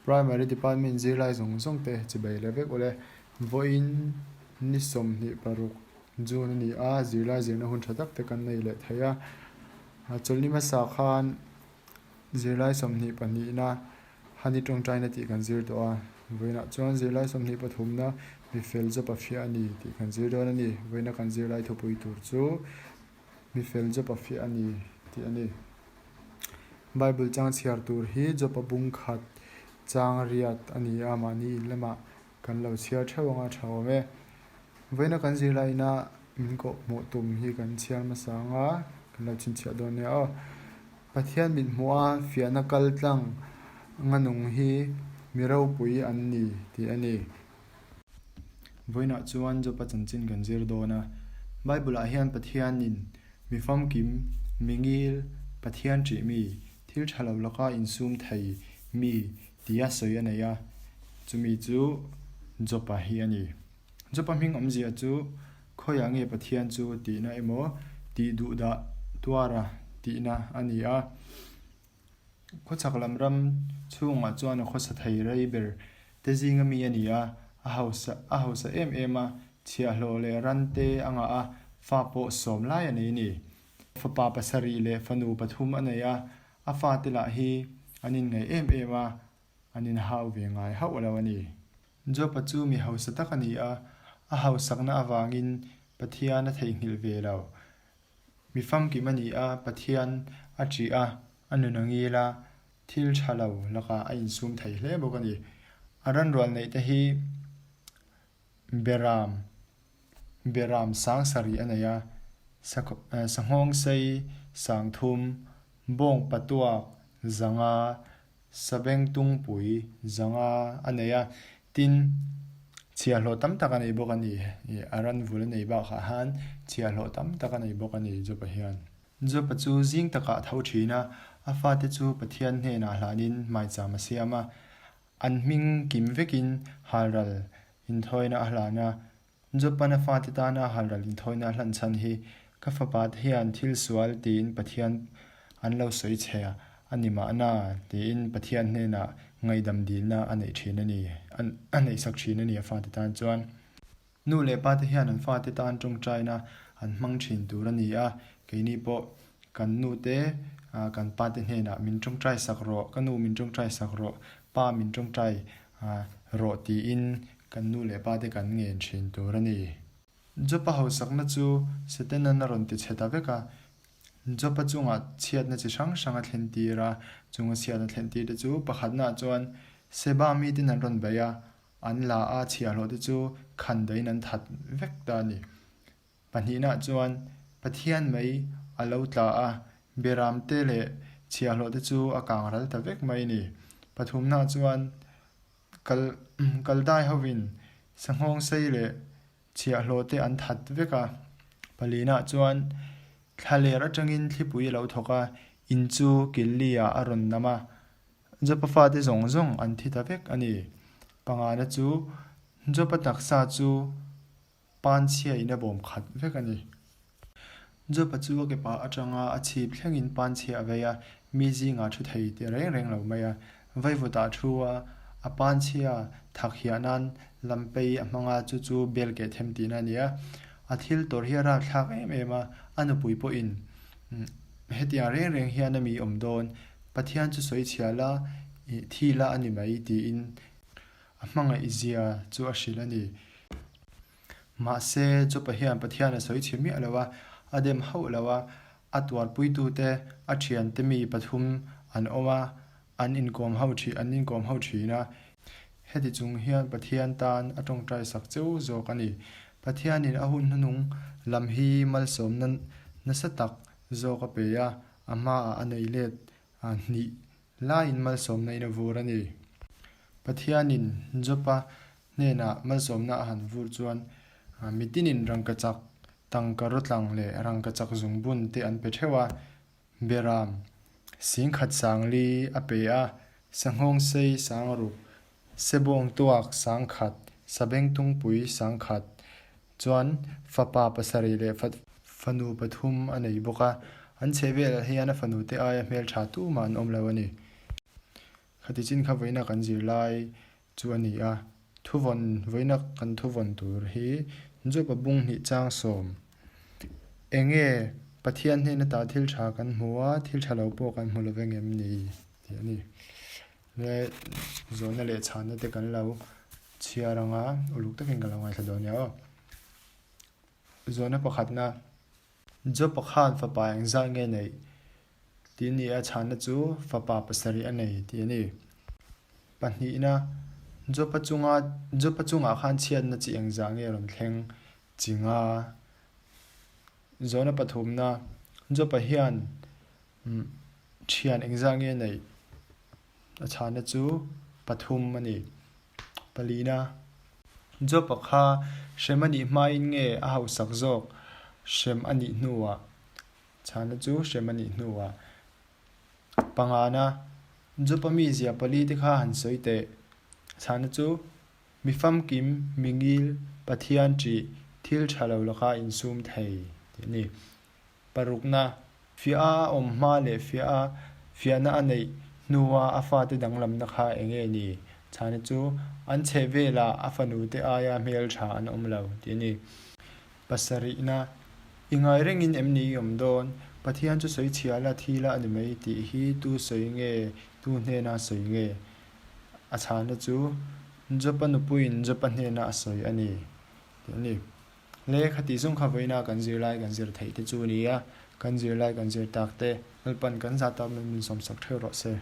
Primary Department zirlai zawng zawng te chibai leh vek ule. Vawiin ni 26 June a ni a, zirlai zirna hun tha tak te kan nei leh thei a. Chawlhni hmasa khan zirlai 22 na Hani tawngtaina tih kan zir tawh a. Vawiinah chuan zirlai 23 na mi fel job a fiah a ni tih kan zir dawn a ni. Vawiina kan zirlai thupui tur chu mi fel job a fiah a ni tih a ni. Bible chang chhiar tur hi Job-a bung khat chang riat a ni a, mahni in lamah kan lo chhiar theuh anga tha awm e. Vawiina kan zirlaina min kawh hmuh tum hi kan chhiar hmasa anga kan lo chhinchhiah dawn nia aw. Pathian mit hmuh a fiahna kal tlang nga nung hi mi ropui an ni tih a ni. Vawiinah chuan Job-a chanchin kan zir dawn a. Bible-ah hian Pathianin Mi famkim, mi ngil, Pathian ṭih mi, thil ṭha lo laka insum thei mi tia sawi a nei a, chumi chu Job-a hi a ni. Job-a hming awmzia chu khawiah nge Pathian chu tihna emaw tih duhdah tuara tihna a ni a. Khawchhak lam ram chhungah chuan a khawsa thei rei ber te zinga mi a ni a, a hausa a hausa em em a, chhiahhlawh leh ran te a ngah a, fa pawh sawm lai a nei a ni. Fapa pasarih leh fanu pathum a nei a, a fate lah hi an inngaih em em a, an inhau ve ngai hauh lo a ni. Job-a chu mi hausa tak a ni a, a hausakna avangin Pathian a theihnghilh ve lo. Mi famkim a ni a, Pathian a ṭih a, a nun a ngil a, thil ṭha lo lakah a insum thei hle bawk a ni. A ranrual neih te hi Beram, Beram sang sarih a nei a, Sanghawng sei sang thum, Bawng patuak zanga, Sabengtungpui zanga a nei a, tin, chhiahhlawh tam tak a nei bawk a ni. A ran vul a nei bakah han chhiahhlawh tam tak a nei bawk a ni Job-a hian. Job-a chu zing takah a tho thin a, a fate chu Pathian hnenah hlanin maicham a siam a, an hming kim vekin halral inthawina a hlan a, Job-a'n a fate tana halral inthawina a hlan chhan hi ka fapa te hian thil sual tiin Pathian an lo sawi che a ni mahna tiin Pathian hnenah ngaihdam dilna a neih thin a ni, a neihsak thin a ni a fate tan chuan. Nu leh pa te hian an fate tan tawngtaina an hmang thin tur a ni a, keini pawh kan nu te kan pa te hnenah min tawngtai sak rawh, ka nu min tawngtai sak rawh, pa min tawngtai rawh tiin Kan nu leh pa te kan ngen thin tur a ni. Job-a hausakna chu Setanan a rawn ti chhe ta vek a. Job-a chungah chhiatna chi hrang hrang a thlen tir a, chung a chhiatna thlen tir te chu pakhatnaah chuan Seba miten an rawn beih a, an la a, chhiahhlawh te chu khan dahin an that vek ta a ni. Pahnihnaah chuan Pathian mai a lo tla a, Beramte leh chhiahhlawh te chu a kang ral ta vek mai a ni. Pathumnaah chuan Kal kaldai hovin sanghawng sei leh chhiahhlawh te an that vek a. Palinah chuan thlaler atangin thlipui a lo thawk a, in chu Killi-ah a rawn nam a. Jopa fate zawng zawng an thi ta vek a ni. Pangana chu Jopa taksa chu Panchhia in a bawm khat vek a ni. Jopa chu a kepa atanga a chhip thlengin panchhia a vei a, mi zingah thu thei ti reng reng lo mai a. Vaivutah a thu a, a panchhia thak hiah nan lampei a hmang a, chu chu bel keh them tihna a ni a. A thil tawrh hi a rapthlak em em a, a nupui pawhin hetiang reng reng hian a mi awm dawn, Pathian chu sawi chhia la, thi la a ni mai tiin A hmangaih zia chu a hrilh a ni. Mahse, Jopa hian Pathian a sawi chhe miah lo a, a dem hauh lo a, a tuarpuitute, a thiante mi pathum an awm a, an inkawm ho thin, an inkawm ho thin a. Heti chung hian Pathian tan a tawngtai sak cheu zawk a ni. Pathianin a hun hnuhnung lam hi malsawmna nasa tak zawk a pe a, a hmaah a nei let hnih Laiin malsawmna in a vur a ni. Pathianin Jopa hnenah malsawmna a han vur chuan mitinin rangkachak, tangka rawtlang leh rangkachak zungbun te an pe theuh a. Beram, singkhat sangli a pe a, sanghawng sei sangruk, sebawng tuak sangkhat, sabengtungpui sangkhat chuan fapa pasarih leh fanu pathum a nei bawk a, an chhehvelah hian a fanute aia hmeltha tumah an awm lo a ni. Khati chin kha vawiina kan zirlai chu a ni a, thuvawn vawiina kan thuvawn tur hi Job-a bung hnih chang sawm. Enge Pathian hnen ata thil tha kan hmu a, thil tha lo pawh kan hmu lo veng em ni? tih a ni. Le zawhna leh chhanna te kan lo chhiar ang a, uluk takin ka lo ngaithla dawn nia aw. Zawhna pakhatna, Job-a khan fapa engzah nge neih? Tih a ni a, chhanna chu fapa pasarih a nei tih a ni. Pahnihna, Job-a chunga Job-a chungah khan chhiatna chi engzah nge rawn thleng chi nga? Zawhna pathumna, Job-a hian thian engzah nge neih? A chhanna chu pathum a ni. Palina, Job-a kha hrem a nih hmain nge a hausak zawk hrem a nih hnuah? Chhanna chu hrem a nih hnuah pangana Job-a mizia pali te kha han sawi teh. Chhanna chu mi famkim, mi ngil, Pathian ṭih, thil ṭha lo laka insum thei tih a ni. Parukna, fiah a a awm hma leh fiah a fiahna a neih hnua a fate danglamna kha eng nge ni? Chhanna chu an chheh velah a fanute aia hmelṭha an awm lo tih a ni. Pasarihna, I ngai rengin em ni i awm dawn? Pathian chu sawi chhia la thi la a ni mai tih hi tu sawi nge, tu hnena sawi nge? A chhanna chu Jopa nupuiin Jopa hnena a sawi a ni tih a ni. Le khati zawng kha vawiina kan zirlai kan zir theih te chu a ni a, kan zirlai kan zir tak te Lalpan kan zah tak min sawmsak theuh rawh se.